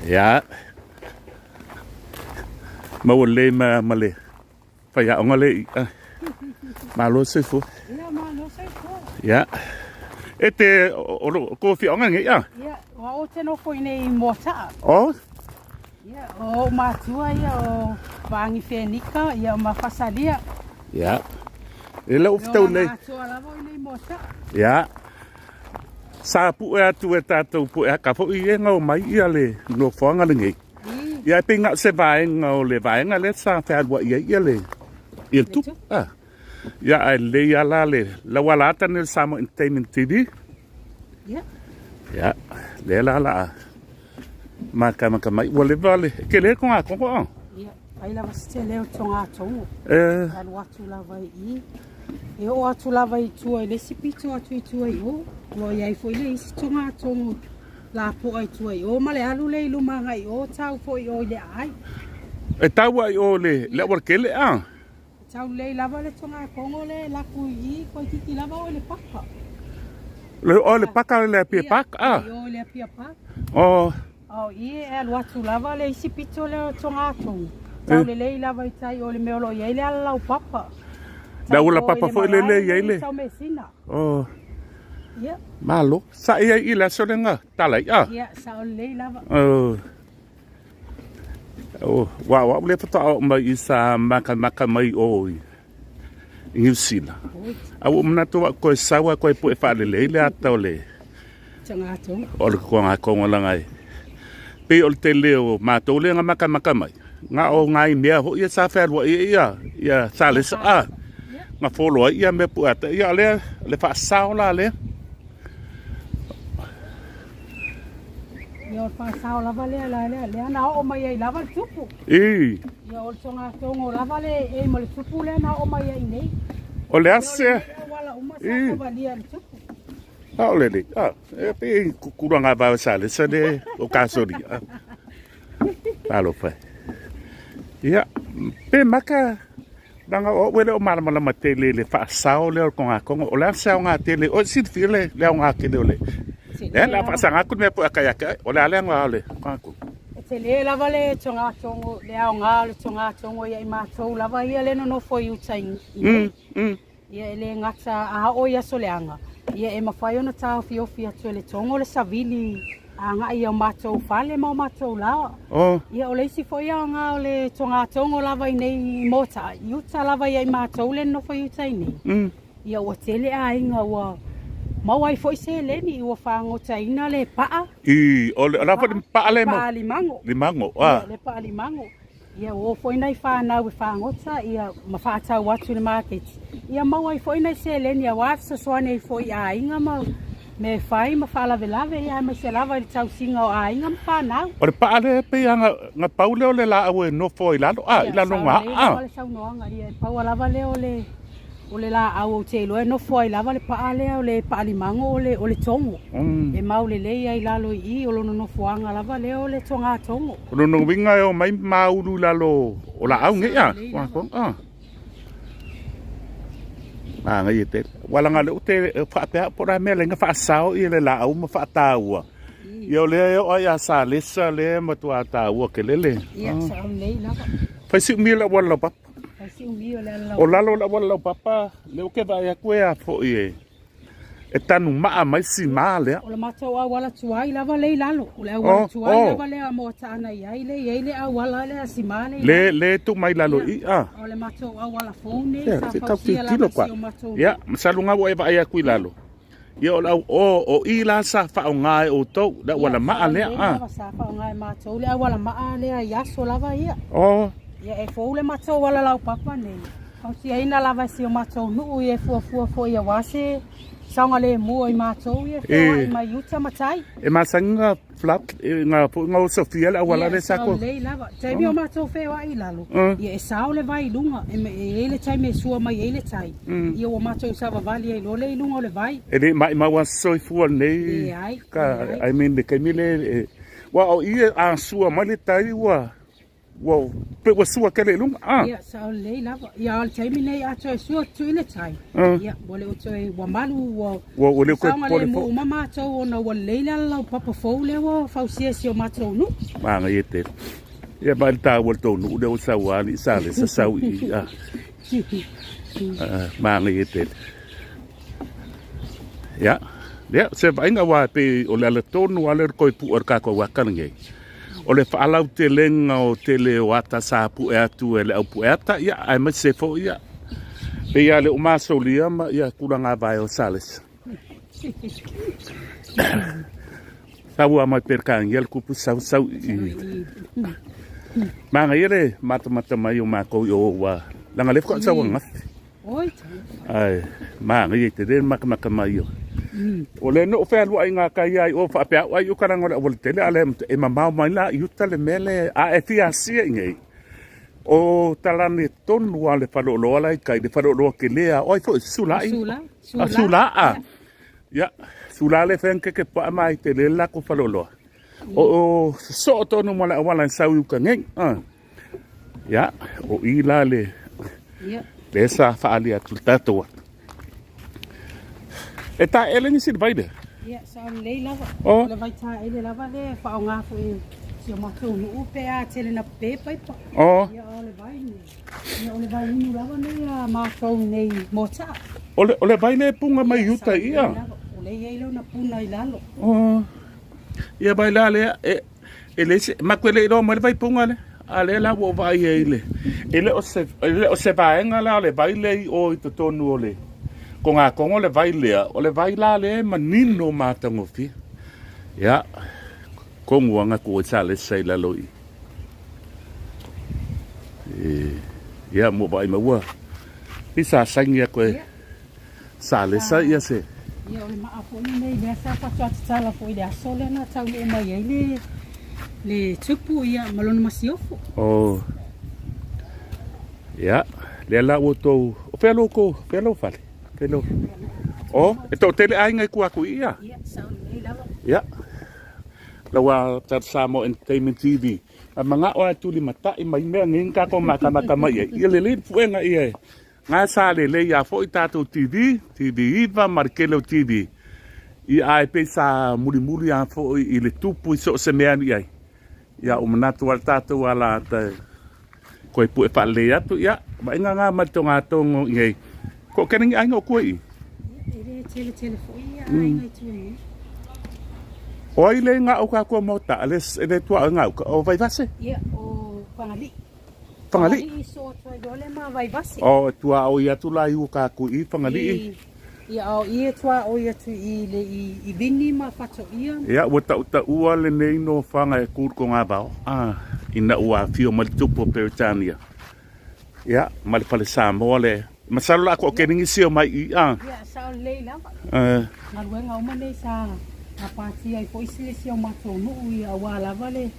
Ia. Maua lelei ma, ma le faiaoga le i. Ah. Malo soifua. Ia, malo soifua. Ia. E te, o, o, ko whiaonga nge ia? Ia, o o te nofo i nei Moataa. O? Ia, o ou matua ia o Vaangi Fenika, ia o Mafasalia. Ia. E lau fitau nei. Matua lava i nei Moataa. Ia. Sa pu'e atu e tatou pu'e aka foi e gao mai ia le nofoaga lenei. Ia e pei na o se vaega o le vaega lea sa fealuai ai ia le ia le tupu. Ah. Ia ae lelei lava la le lauala ata nei o le Samoa Entertainment TV. Ia. Ia, lea la la makamaka mai ua leva le e tele togatogo ah. Ia, ai lava se tele o togatogo. E. Alu atu lava i i. E oo atu lava i tua i le isi pito atu i tua i o. O lo o i ai foi le isi togatogo lapoa i tua i o ma le alu lea i luma agai i o tau foi i o i le aai. E tau ai o le le aualatele ah. E tau lelei lava le togatogo lea e laku i i toeitiiti lava o i le paka. Le o le paka le Apia Park ah. Ia, i o i le Apia Park. Oh. A o i e alu atu lava le isi pito lea o togatogo. Tau lelei lava i tai o le mea o lo o i ai le alalaupapa. Le aualapapa foi lea e i ai le. Taumeasina. Oh. Ia. Malo. Sa i ai i le aso lea na tala ai ah. Ia, sao lelei lava. Oh. Oh, ua o au lea faatoa oo mai i sa makamaka mai o i Niu Sila. A ua ou manatu au koe sau a koe pue faalelei le ata o le o le togatogo laga e pei o le tele o matou lea na makamaka mai na o nai mea foi ia sa fealuai ai ia ia Salesa a na follow ai ia mea pue ata ia lea le faasao la lea. Ia o le faasao lava lea la lea lea na oo mai ai lava le tupu. I. Ia o le togatogo lava le e ma le tupu lea na oo mai ai nei. O le ase. Ia o le auala uma sa savalia e le tupu. A o le lei. A, e pei kukura ngā vao sa le sa le o kasori. A. Talofa. Ia, pe maka Leaga o au e le o malamalama tele i le faasao lea o le togatogo. O le a se aoga tele? Oi silafia le, le aoga tele o le... Lea o le a faasaga atu le mea puea kai ake ai. O le a le aoga o le togatogo? E tele lava le togatogo, le aoga o le togatogo ia i matou lava ia le nonofo i uta i nei. Ia e le gata a oo i aso leaga, ia e mafai ona taofiofi atu e le togo le savili agai i o matou fale ma o matou laoa. Oh. Ia o le isi foi aoga o le togatogo lava i nei mota, i uta lava ia i matou le nonofo i uta i nei. Ia ua tele aiga ua maua ai foi seleni ua fagotaina le paa. I, o le, o le a foi le paa le Paa limago. Limago, ah. Ia, le paa limago. Ia ua o foi nai fanau e fagota ia ma faatau atu i le maketi. Ia maua ai foi nai seleni aua fesoasoani ai foi i aiga ma mea e fai ma faalavelave ia aemaise lava i le tausiga o aiga ma fanau. O le paa lea e pei lava na pau lea o le laau e nofo ai i lalo, a, i lalo o Ia, sao lelei lava le saunoaga, ia e pau lava lea o le O le laau ou te iloa e nofo ai lava le paa lea o le paalimago o le, o le togo. E mau lelei ai i lalo i i, o lona nofoaga lava lea o le togatogo. O lona uiga e omai maulu i lalo o laau nei a? A. Manaia tele. Ua laga o lea ou te faapea au po o le a mea lea na faasao ia le laau ma faataua. Ia o lea e oo lava ia Salesa lea e matua taua tele le. Ia, sao lelei lava. Fai si umi o le auala laupapa. O lalo o le auala laupapa, lea ou te vaai atu e a foi e e tanu maa mai sima lea. O le matou auala tuai lava lea i lalo. O le auala tuai lava lea a Moataana i ai lea i ai le auala lea sima lea i lalo. Le le tuu mai lalo i i a. O le matou auala fou nei sa fausia lava e si o matou. Ia, masalo na ua e vaai atu i lalo. Ia o le au o o i la sa faaaoga e outou le auala maa lea a. Ia sa faaaoga e matou le auala maa lea i aso lava ia. O. Ia e fou le matou auala laupapa nei. Fausiaina lava e si o matou nuu ia e fuafua foi aua se saogalemu o i matou ia e feoai mai uta ma tai. E masani na Flood, e nga foi nga osofia le auala lea sa ko. Ia, lelei lava. Taimi o matou feoai i lalo, ia e sao le vai i luga, e i ai le taimi e sua mai ai le tai, ia ua matou savavali ai loa lea i luga o le vai. E le maimau lava se soifua lenei. Leai, leai. I mean le taimi lea, aua o i a sua mai le tai ua. ua pe ua sua tele i luga a. Ia, sao lelei lava. Ia, o le taimi nei a toe sua atu i le tai. Ia, ua le o toe, ua malu, ua Ua ua le o toe popole saogalemu uma matou ona ua lelei le alalaupapa fou lea ua fausia e si o matou nuu. Manaia tele. Ia vaai le taua o le tou nuu lea ua sau lava alii sa le sasau i i a. Manaia tele. Ia, ia se vaaiga aua e pei o le ala tonu lava lea o le toe pue o le tatou ata lenei. O le faalautelega o tele o ata sa pue atu e le au pue ata, ia, aemaise foi ia, pei lava o lea ua masolia ma ia tulaga vae o Salesa. Sau lava mai Peretania le tupu sau sau i Manaia le matamata mai o matou i o ua leaga lea faatoa sau ananafi. Ae manaia tele le matamata mai o. O lea na ou fealuai i gatai lava i o faapea au ai uta leaga o le aualatele a o lea e mamao mai la i uta le mea lea a e fia asia i inei o talane tonu lava le faleoloa la e i tai le faleoloa tele lava o ai foi Sulai Sulai Sulaa ia Sulaa lea e fai ana keke puaa ma ai tele le latou faleoloa o sosoo tonu ma le auala e sau i uta nei Ia, o i la le, le sa faali atu le tatou atu. E taele nisi le vai lea? Ia, sa o lelei lava. Oh. Le vai taele lava le whaonga fo i si o matou nuu pe a tele na pe paipa. Oh. Ia, o le vai nei. Ia, o le vai inu lava nei a matou nei mota. O le vai le punga mai uta ia? O le iai leo na puna i lalo. Oh. Ia vai la lea, e, E leai se, matou e le i iloa mai le vaipunga lea, a lea la ua ou vaai ai i le, e le o se, e le o se vaega la o le vai lea i o i totonu o le Togatogo le vai lea, o le vai la lea e manino matagofie. Ia, kogu aga atu ai sa lesa i lalo i, e, ia, mo vaai mai ua, i sa saini atu e sa lesa ia se. Ia o le maa foi lenei lea sa faatoa tatala foi i le aso lea na taunuu mai ai le le tupu ia ma lona masiofo. Oh. Ia, lea la ua tou, o fea lo tou, fea lou fale? Fea lou. Oh, e toatele aiga i tua atu i ia. Ia, sao lelei lava. Ia. Lau a Samoa Entertainment TV. A manao a tuli matai mai mea nei na tatou matamata mai ai. Ia lelei le puega ia e Nga sa lelei a foi tatou TV, TV iva ma le tele o TV. Ia ae pei sa mulimuli a foi i le tupu i so o se mea alu i ai. Ia ua manatu a le tatou ala ata koe pue faalelei atu, ia vaaiga nga ma le togatogo i nei. Ko kene ni aiga o kue i? Ia, e le tele tele foi ia aiga i tua nei. O ai le nga o ka kua maota, a le, e le tua o nga uka, o Vaivase? Ia, o Fagalii. Fagalii. Fagalii so atu ai loa le ma Vaivase. O, e tuaoi atu la i uka aku i Fagalii. Ia, o i e tuaoi atu i le i, i Vini ma Fatoia. Ia, ua tautaua lenei nofoaga e ku ko ngā vao, a, ina ua afio mai le tupu o Peretania. Ia, ma le fale Samoa le, masalo la ko keningi sio mai i, a. Ia, sao lelei lava. Galuega uma nei sa gapatia ai foi si le si o matou nuu ia aua lava le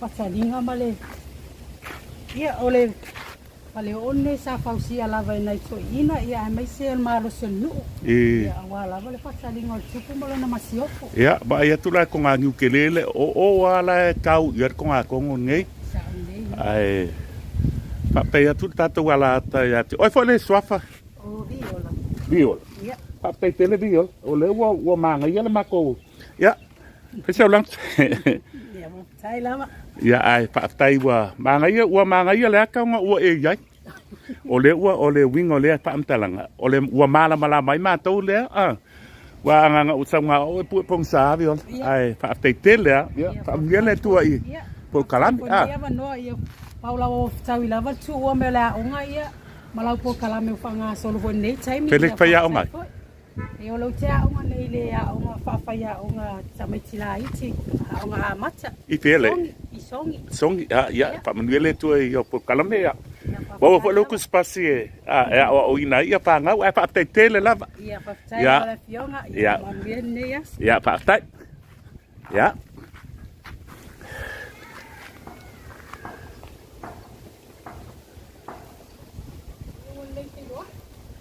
fataliga ma le Ia, o le faleoo lenei sa fausia lava e nai toeaiina, ia aemaise o le malosi o le nuu, ia aua lava le faataliga o le tupu ma lona masiofo. Ia, vaai atu la i ko ngā niu kele le o o a la e kau ia le togatogo nei. Sao lelei. Ae faapei atu le tatou ala ata ia te oe foi le suafa. O Viola. Viola. Ia. Faafetai tele Viola, o lea ua ua manaia le matou, ia, fai sau lagi. Ia, faafetai lava. Ia, ae faafetai ua manaia, ua manaia le ata ona ua e i ai. O lea ua, o le uiga o lea faamatalaga, o le ua malamalama ai matou lea, a. Ua agaga ua sau gao'o e pue pogisa Viola. Ae faafetai tele lava. Ia, faamanuia le Atua i polokalame. Ia, avanoa, ia, pau lava ua fetaui lava le tuua mai o le aoga, ia, ma lau polokalame ua faagasolo foi i lenei taimi. Pele faiaoga ai? E o lau te aoga nei le aoga faafaiaoga tamaiti laiti, aoga amata. I fea le? I Sogi. Sogi, a, ia, faamanuia le Atua i au polokalame, ia. Maua foi lau kusipasi e, a, e aoaoina ai ia fanau, ae faafetai tele lava. Ia, faafetai lava le afioga, ia, manuia lenei aso. Ia, faafetai. Ia.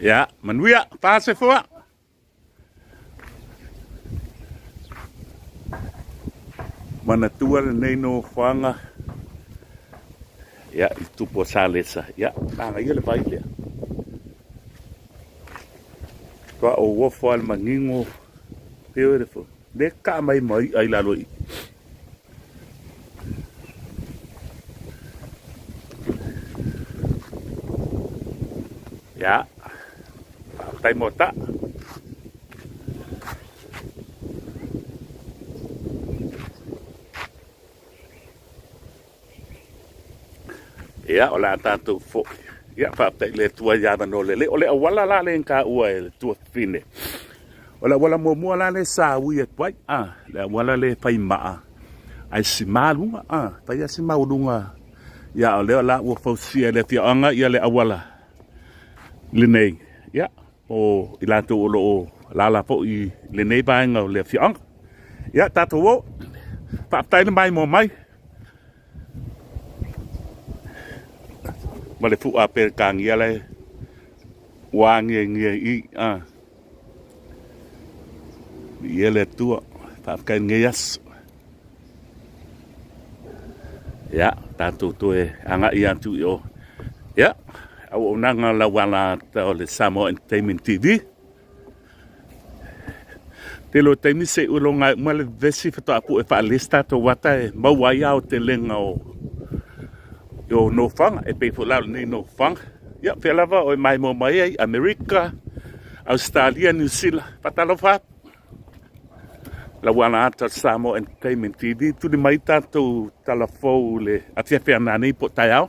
Ia, manuia, faasefoa. Manatua lenei nofoaga Ia, i tupu o Salesa, ia, manaia le vai lea. Toa o uofo a le manino, beautiful. Le kaa mai ma i'a i lalo i. Ia, faafetai mo ta. Ia, o le a tatou foi. Ia, faafetai i le Atua i avanoa lelei. O le auala la lea na taua e le tuafafine, o le auala muamua la lea sa ui atu ai, a, le auala lea e fai maa, ae sima luga, a, fai lava si maualuga. Ia, o lea la ua fausia e le afioaga ia le auala lenei, ia, o i latou o lo o alaala foi i lenei vaega o le afioaga. Ia, tatou o. Faafetai le maimoa mai. Ma le fua Peretania la e ua agiagia i i. A. Viia le Atua. Faafetai i lenei aso. Ia, tatou toe agai atu i o. Ia, auaunaga lauala o le Samoa Entertainment TV. Tele o taimi se i uloga ai uma le vevesi faatoa pue faalesi tatou ata e maua ai aotelega o o nofoaga e pei foi la o lenei nofoaga. Ia, fea lava o e maimoa mai ai, Amerika, Ausetalia, Niu Sila, faatalofa atu. Lauala ata o le Samoa Entertainment TV, tuli mai tatou tala fou i le afiafi a nanei po o taeao.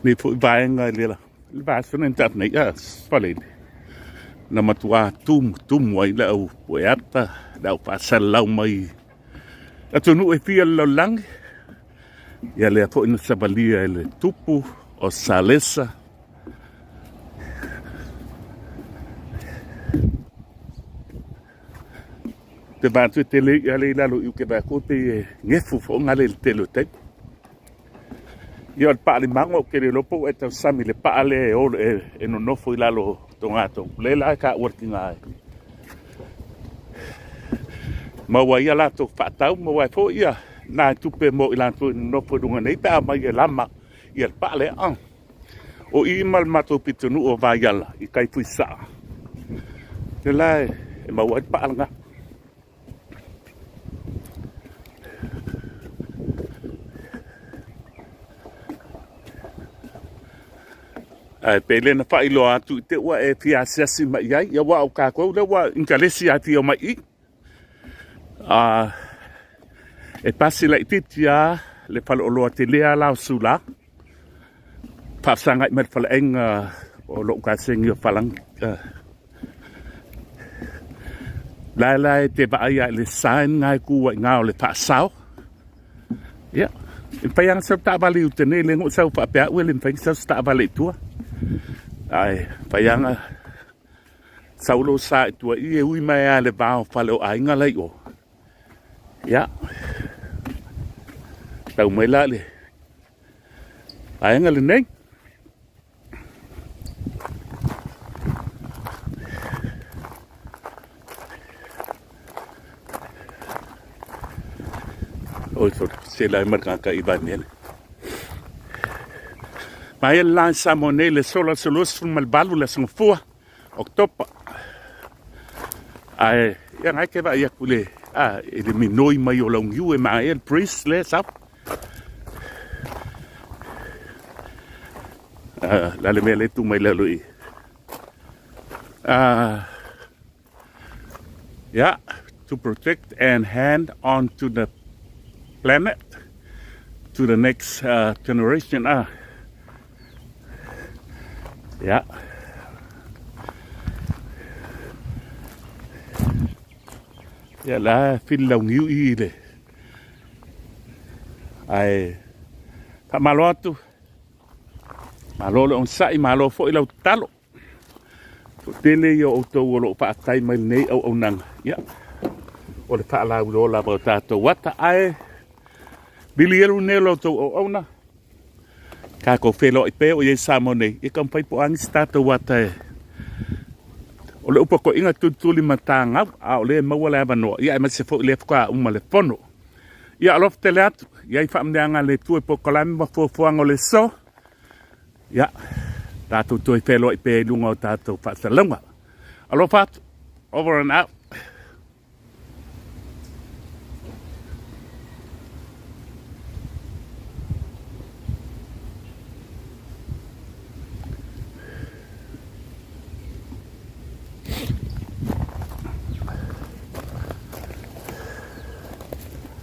Nei foi vaega i le le vaiaso nei na tea atu nei, a, Faleele, na matuā tumutumu ai le au pueata, le au faasalalau mai atunuu e fia o le lalolagi, ia lea foi na savalia e le tupu o Salesa. Te vaai atu e tele i'a lea i lalo i uke vaai atu pei e gefu foi gale i le tele o taimi. Ia o le paalimaga ou te le iloa po ua e tausami i le paa lea e olo e nonofo i lalo o togatonu. Lea la e taua le tiga e maua ai a latou faatau, maua ai foi ia nai tupe mo i latou e nonofo i luga nei pe a omai e lama ia le paa lea. O i ma le matou pitonuu o Vaiala i tai Tuisaa, lea la e maua ai le paa lena. Ae pei lea na faailoa atu i te ua e fia asiasi mai i ai, ia aua o tatou lea ua inkalesi lava e fia omai i i. E pasi laitiiti lava le faleoloa tele lava la o Sula, faafesagai ma le faleaiga o lou kasegi o Falani. La la e te vaai lava i le sign lena e tu ai i ina o le faasao. Ia, e mafai lava ona sau taavale i uta nei, le na ou sau faapea au e le mafai ona sau se taavale i tua. Ae mafai lava ona Sau lou sa i tua i e ui mai lava i le va o fale o aiga la i o. Ia, tau mai la le vaega lenei. Oi, se lai ma le tagata i Vaimele. Mai le la i Samoa nei le sola aso 28 le aso Gafua, Oketopa. Ae ia ngai ke vaai atu le a i le minoi mai o lau niu e maea le priest le sau. La le mea le tu mai lalo i. Yeah, to protect and hand on to the planet to the next generation. Yeah. Ia la fili lau niu i le ae faamalo atu, malo le onosai, malo foi lau tatalo. Toatele ia o outou o lo o faafetai mai lenei auaunaga. Ia, o le faalauiloa lava o tatou ata, ae vili elu nei o la outou auauna. Tatou feiloai pea o i ai Samoa nei, ia taumafai po o a nisi tatou ata e O le upakoiga tulituli matagau, a o lea e maua le avanoa, ia aemaise foi lea faatoa uma le fono. Ia alofa tele atu, i ai faamanuiaga a le Atua i polokalame ma fuafuaga o le aso. Ia, tatou toe feloai pea i luga o tatou faasalalauga. Alofa atu, over and out.